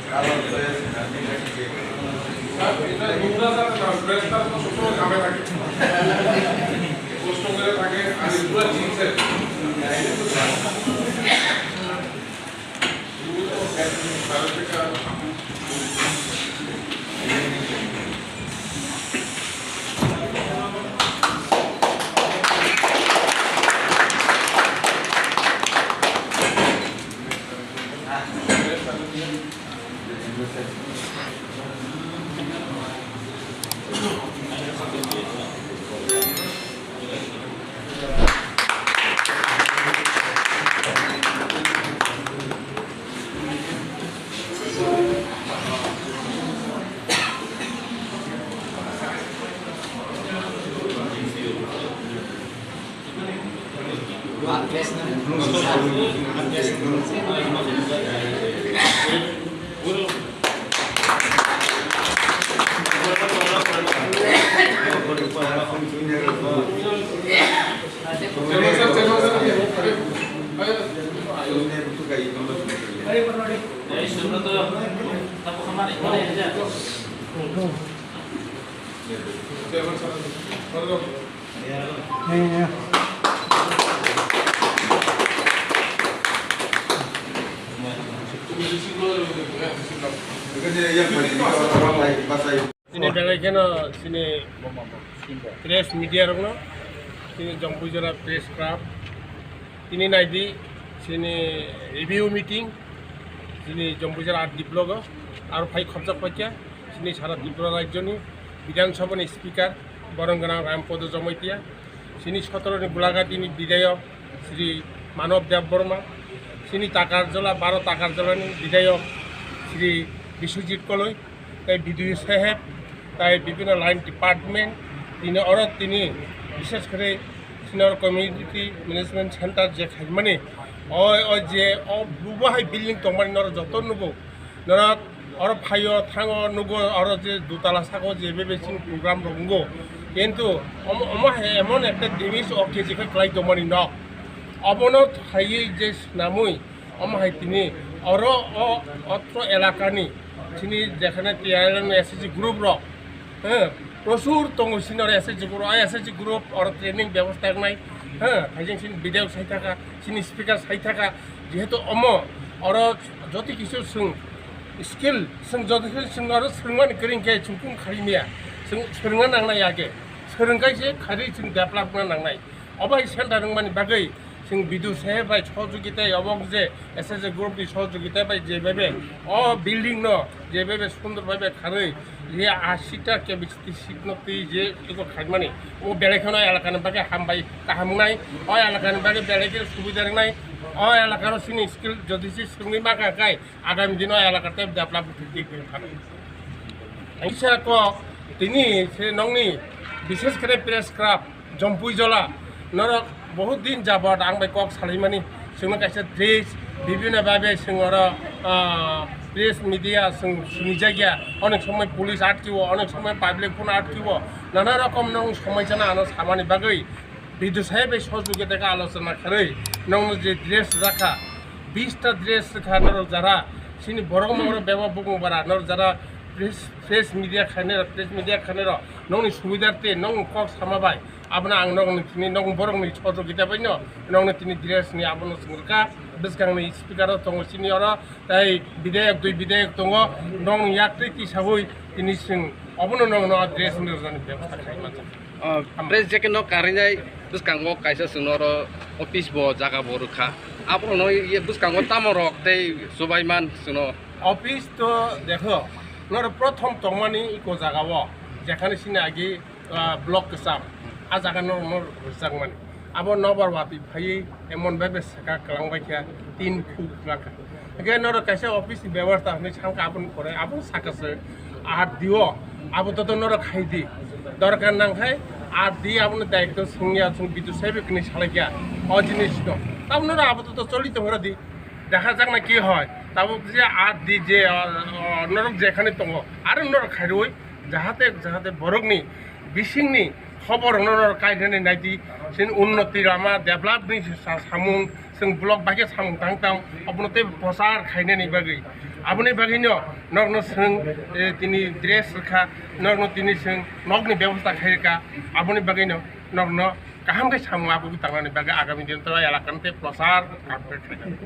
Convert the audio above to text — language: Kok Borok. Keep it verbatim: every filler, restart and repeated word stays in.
স্যার, এটা নোংরা sir, press তার তো সবসময় ঘামে থাকে, কষ্ট করে থাকে, আর এগুলো জিন্সের। Chini belai kheno chini press media rokno, chini Jampuijora Press Club, tini naidi chini review meeting, chini Jampuijora R D block o, aro phai khopjak paikha chini sara Tripura rajyoni Bidhan Sabhani Speaker, borom gwnang Ram Podo Jamatia, chini sotoro ni Golaghati ni Bidhayok Shri Manob Debbarma, chini Takarjala, baro Takarjala ni Bidhayok Shri Biswajit Koloi, tai B D O saheb, tai bibhinno line department, tini oro tini bishesh kore senior community management center je khaimani, o, o je, o bubo hai building tongmani norok joto nugo, norok oro phaio thango nugo, oro je dutala sako je bebe chini program rok nugo, kintu omo, omo hai emon ekta damage o K G khe kwlai tongmani nok, obono khaiwi je swnamwi, omo hai tini oro o otro elakani chini jekhane T R L N S H G group rok, eh, prosur tongo chini oro S H G group, o S H G group oro training bebostha wngnai, eh, haijeng chini bidayok sai thaka, chini speaker sai thaka, jehetu omo oro joti kisu chwng skill, chwng joti kisu chwng oro swrwngmani kwrwng khe chwng kung khaimya, chwng swrwngna nangnai age, swrwngkhe se kharwi chwng develop wngna nangnai. Obo hai center wngmani bagwi chwng B D O saheb bai sohojogita, obo je S H G group ni sohojogita bai je bebe o building no je bebe sundor bai bai kharwi je ashi ta capacity seat no twi je eko khaimani, o belai kheno elaka ni bagwi hambai kaham wngnai, o elaka ni bagwi belai kheno subida wngnai, o elaka no chini skill jodi se swrwngwi ma kha khai agami dino elaka tei develop wngwi thangwi. Kaisa kok tini se nokni bishesh kore press club Jampuijala norok bahut din jabot ang bai kok salaimani, chwngno kaisa dress bibhinno bhabe chwng oro, ah, press media chwng sinijakya, onek somoi police atkio, onek somoi public phone atkio, nana rokom nong somoi chana ano samani bagwi. Bidu saheb bai sohojogita khe alochona kharwi nongno je dress rwkha, bish ta dress rwkha norok jara chini borok moro bebak bukung bara norok jara press, press media khainai rok, press media khainai rok nongni subidar tei nongni kok sama bai abono ang nongni tini nong borokni sohojogita baino nongni tini dress ni abono chwng rwkha. Bwskangni speaker o tongo chini oro tei bidayok dui bidayok tongo, nongni yak twi tisaui tini chwng obono nongno dress ni rwjani bebostha khai manjak. Ah, press jacket no karinai bwskango kaisa chwngno oro office bo jaga bo rwkha. Abono ye bwskango tamo rok tei chubai man chwngno. Office to dekho, noro prothom tongmani iko jaga o, jekhani sini agi, ah, block kwcham, a jaga no, no rwjakmani. Abo nobar watwi phaiwi emon bai bai saka kwlang bai kha, tin khuk kwlang kha. Hingke norok kaisa office ni bebostha hinui sangka aboni pore abo saka se R D o abo to norok khai di. Dorkar nang khai R D abono daityo swngya, chwng bidu saibe kwnwi salai kha o jinis no. Abo norok abo to choli tong di. Deha jak na ki hoi. Tabuk je R D je, o, o, norok jekhani tongo. Aro norok khairoi jahate, jahate borokni bisingni Khobor rokno norok kainani naidi, chini unnoti lama develop ni sa-, samung, chwng block bai khe samung tang tang, obono tei prochar khainani bagwi. Aboni bagwino norokno chwng, eh, tini dress rwkha, norokno tini chwng nokni bebosta khairwkha, aboni bagwino norokno kaham khe samung abugwi tangnani bagwi agami dino elakano tei prochar kaam khe khainani.